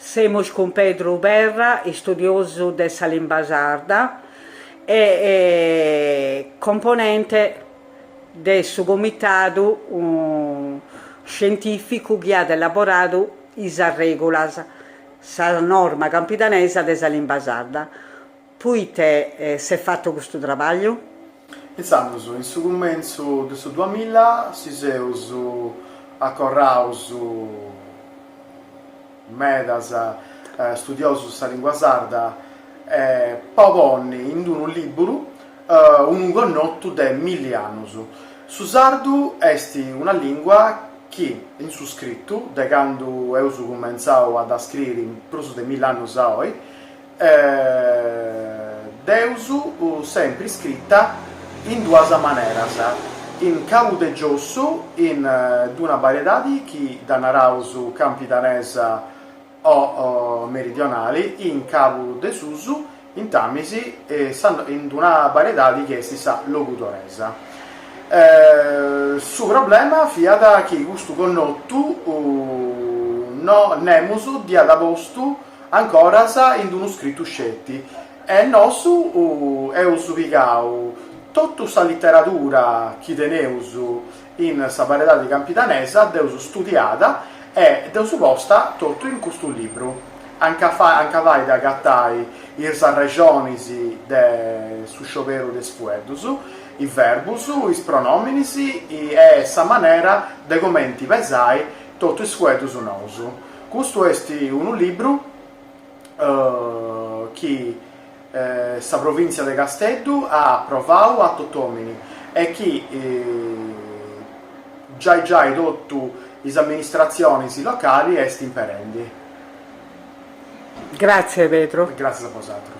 Semus cun Pedru Perra, istudiosu de sa limba sarda e componente de su comitadu scientìficu chi at elaboradu is arrègulas, sa norma campidanesa de sa limba sarda. Poite s'est fatu custu trabagliu? Intzandus, in su cumentzu de su duamilla si seus acorraus medas studiosus de sa lingua sarda po ponni in unu liburu unu connotu de milli annus. Su sardu est una lingua chi in su scritu, de candu eus cumentzau a dda scriri prus de milli annus a oi, Dd'eus sempri scrita in duas maneras, in cabu de giossu in d-una bariedadi chi dda naraus campidanesa o meridionali, in cabu de susu intamis in d-una bariedadi chi est sa logudoresa. Su problema fiat chi custu connotu no nemus dd'iat postu Ancoras in unu scritu sceti e nosu eus pigau totu sa literadura chi teneus in sa bariedadi campidanesa, dd'eus studiada e dd'eus posta totu in custu libru, anca anca fait a agatai is arrexonis de su scioberu de is fueddus, is verbus, is pronominis e sa manera de comenti pesai totu is fueddus nous. Custu est unu libru chi sa Provìntzia de Casteddu at aprovau a totòmini e chi giai giai totu is amministratzionis locali est imperendi. Gràtzias Pedru. Gràtzias a bosatrus.